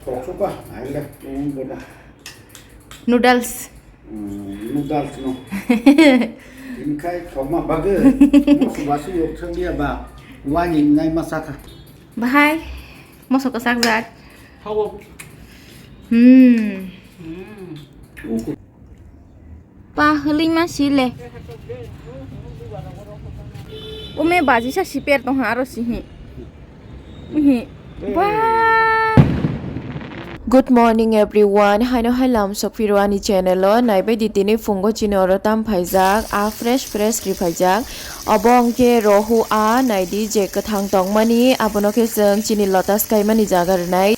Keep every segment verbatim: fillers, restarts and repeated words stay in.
Koksuka, aile, um, boda. Noodles. Hmm, noodles no. Inkai thokma bagwi, moso basu yok thangya ba, wani nai ma sakha. Bahai, moso kwchak jak. Hawo. Hmm. Hmm. Uku. Pa hwlwi ma si le. Ume baji sa si per tong ha aro si hi. Hi. Ba. Good morning everyone. Haino hai lam sok phiro ani channel o. Naibai di tini phungo chini oro tam phaijak. A fresh fresh ri phaijak. Obo hwnkhe rohu a naidi je kwthang tongmani. Abono khe chwng chini lotus kaimani jaga rwnai.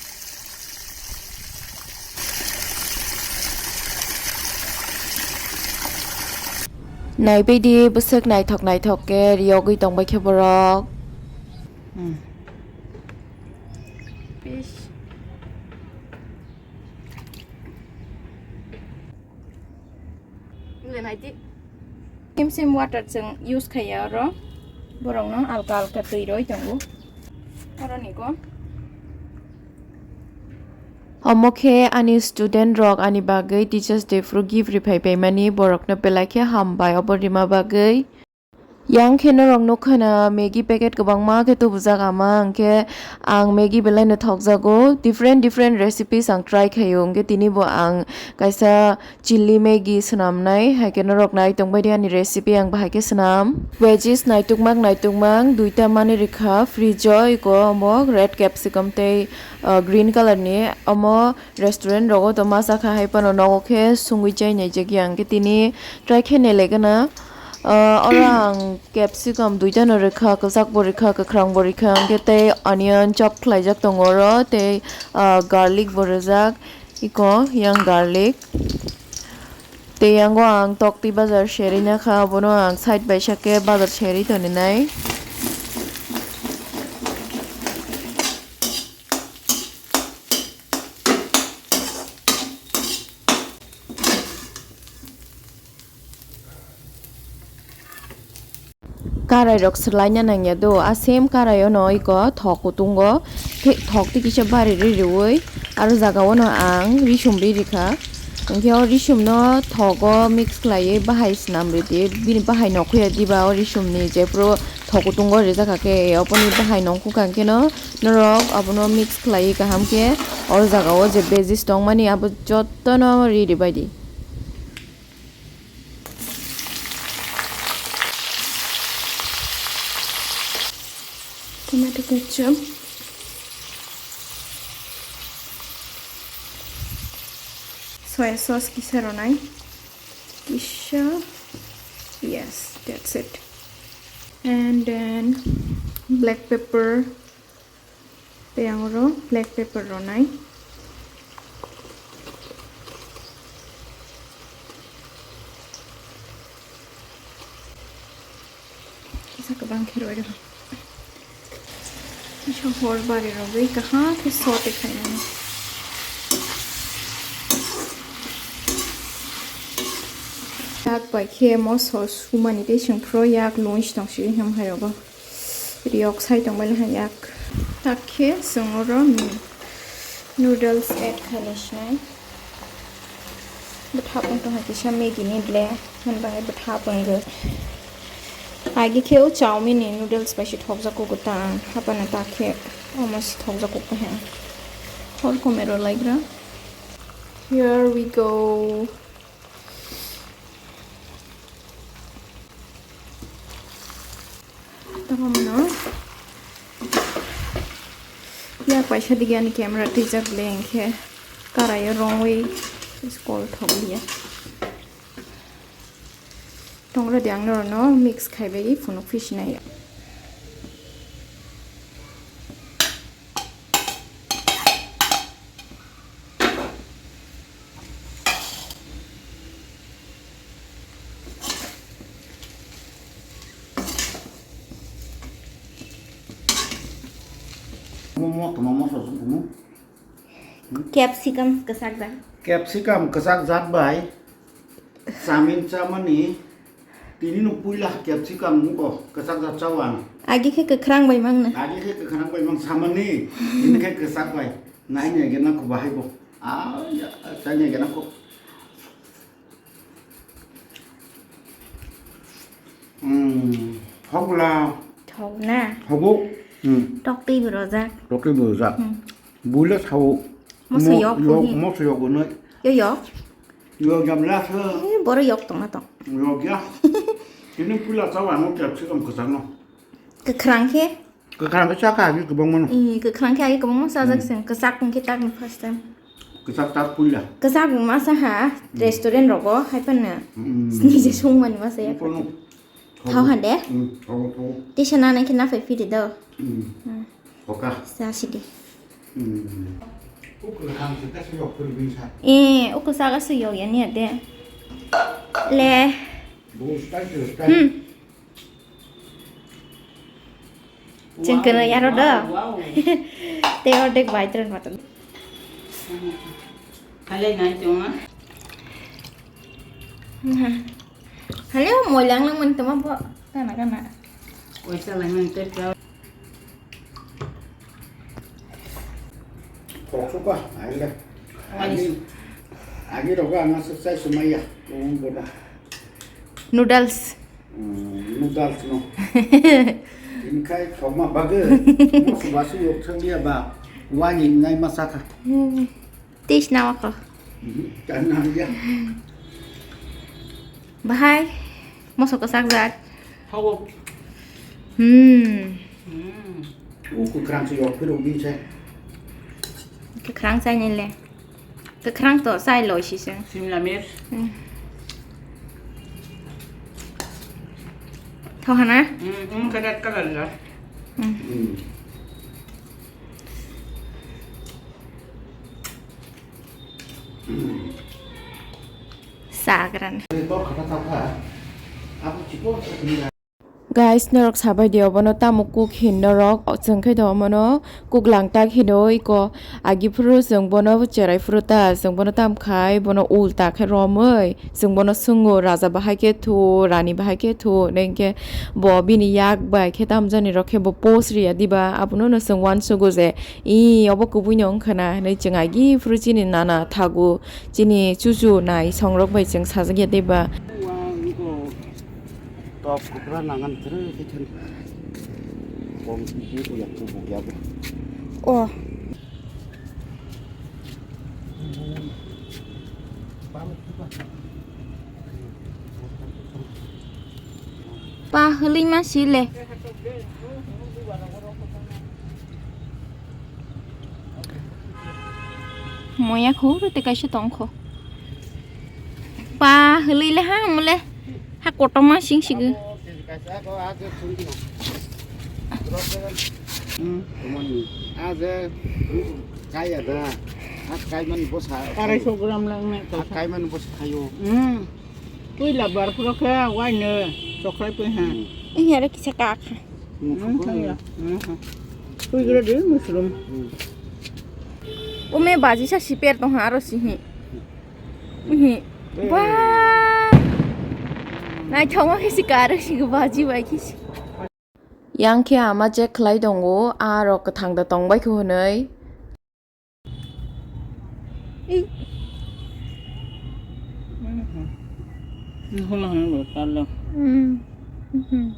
Naibaidi bwswk naithok naithok khe riyogwi tongbaikhe borok. Hmm. Fish. Sim sim water chwng use khaiya oro. Borokno alka alka twi roi tongo. Oroni go. Omo khe ani student rok ani bagwi Teachers Day phuru gift riphai paimani, borokno belai khe hambai obo rima bagwi. Yang khe norok nukha na Maggi packet kwbangma khe tubujak ama, hwnkhe ang Maggi belai no thokjago, different different recipes ang try khaio, hwnkhe tini bo ang kaisa chilli Maggi swnamnai, hai khe norok nai tongbai di ani recipe ang bahai khe swnam. Veggies naitukmak naitukmak duita manwi rikha fridge o, iko omo red capsicum tei, ah, green colour ni. Omo restaurant rogo to ma chakha, hai phano nogo khe sungwi chai nai jagya, ang khe tini try khe nai lai gana. Ah, oro ang capsicum duita no rikha, kwchak bo rikha, kwkhrang bo rikha, ang khe tei onion chop khlaijak tongo oro, tei, ah, garlic bo rijak. Iko yang garlic. Tei yango ang toktwi bazar serwi nakha, abono ang side bai sake bazar serwi toninai. Karai rok swlaina nangya do, a same karai o no iko thok kutungo, the-, thok twi kisa bari ri riwi aro jaga o no ang risum ri rikha, hwnkhe o risum no thogo mix khlaiwi bahai swnam ridi, bini bahai nokhuya diba o risum ni jephuru thok kutungo rijak kha khe, oboni bahai nongkhukha hwnkhe no norok abono mix khlaiwi kaham khe o jaga o je veggies tongmani abo jotono ri ribaidi. Tomato ketchup, soya sauce kisa rwnai, kisa, yes, that's it, and then black pepper. Tei ang oro black pepper rwnai. Kisa kwbang khe rwi rw. Kisa hor bari rwgwi kaham khe saute khainani. Yak bai khe moso sumani tei chwng phuru yak lunch tong sidi ham hai rogo. Riyok sai tongmani hai yak. Tak khe chwng oro noodles add khainai sinai. Bwthap wng tongkha kisa Maggi ni ble, hwnba hai bwthap wngwi. Agi khe o chowmin ni noodles bai se thokjak kugo ta ang, hapana ta khe omo se thokjak kugo he. Hor komero laikra. Here we go. Tamo mano. Yak paisa digi ani camera twijak le hwnkhe karaio rongwi call thok liya. Tongra di ang norokno mix khaibai phunuk phi sinai. Momo tongma mosla song tongmo. Capsicum kwchak jat. Capsicum kwchak jat bai. Chamin chamani. Tini no puila capsicum muko kwchak jat chawang. Agi khe kwkhrang bai mangna. Agi khe kwkhrang bai mang samani. Tini khe kwchak bai. Nai ni gena ko bahai bo. Ah, ya, tanya gena ko. Hmm, hogla. Thok na. Hogo. Hmm. Tok twi bo rojak. Tok twi bo rojak. Hmm. Bula sao. Moso yok, yok, moso yok no. Yo yok. Yok jam la so. Eh, boro yok tong na tong. Yok ya. Ini pula sao amo kya chikam kesang no. Kekrang khe. Kwkhwrang khe chakha agi kwbangmano. Ee, kwkhwrang khe agi kwbangma chajak chwng, kwchak hwnkhe takni first time. Kwchak tak puila. Kwchak masa ha restaurant rogo hai phano. Mm. Nije songmani masa ya. Kono. Thau hande? Mm, thau, thau. Tisa nana khe naphai phiri do. Mm. Mm. Hoka. Sa sidi. Mm. Uku hang se kasi yok pun bisa. Ee, uku saga se yok ya ni ade. Le. Bus kai se kai. Hmm. Chwng kwrwi aro do. Wow, wow. Tei ordek bai tron matan. Halai nai tongma. Halai o moilang lang man tongma bo. Kana kana. Oisa lang man tei ka. Koksuka, aile. Ani. Agi, agi rogo ang aswk chai sumaiya. Noodles. Mm, noodles no. Tini khai khokma bagwi, moso basu yok thangya ba, wani nai ma sakha. Taste na wako. Mhm, tan na ya. Bahai, moso kwchak jak. Hawo. Hmm. Hmm. U kwkrang se yok phiro bin sai. Kwkrang sai nile. Kwkhrang to chai loi sising. Simla mirch. Hmm. Thok hana? Hmm, hmm, khe red color lo. Hmm. Hmm. Sagran. Tor khata thok kha. Abo chipo. Guys, norok sabai di obono tamo kuk hin norok, chwng khe do omono kuk langtak hino iko agi phuru chwng bono cherai phuru ta, chwng bono tam khai bono ulta khe romwi chwng bono swngo raja bahai khe thu, rani bahai khe thu, hwnkhe bo bini yak bai khe tamjani rok khe bo post riya diba, abono no chwng uansugo je i obo kubui no wngkha na hinwi chwng agi phuru chini nana thago chini chuchu nai songrok bai chwng sajagya diba. Tok kupra nangan tere kitchen. Bom kiki uyak kubuk ya bo. Oh. Pa hwlwi ma si le. Moya kho rw tei kaisa tong kho. Pa hwlwi le ha mole. Ha kotorma sing sigo. Hmm, tomoni. Aje kaya da. Ak kaimani bosa. Arai so gram lang na. Ak kaimani bosa khayo. Hmm. Tui labar puro khe waino chokrai pui ha. Hmm. Ini ada kisa kak. Hmm, hmm, kaya. Hmm. Tui gura de mushroom. Hmm. Ume baji sa siper tong ha aro sihi. Uhi. Ba. Nai chongo kisi karo si baji bai kisi. Yang khe ama check khlai tongo, a rok kwthang da tong bai kho hwnwi. Ni hola hwnwi bo tarlo. Hmm. Mhm.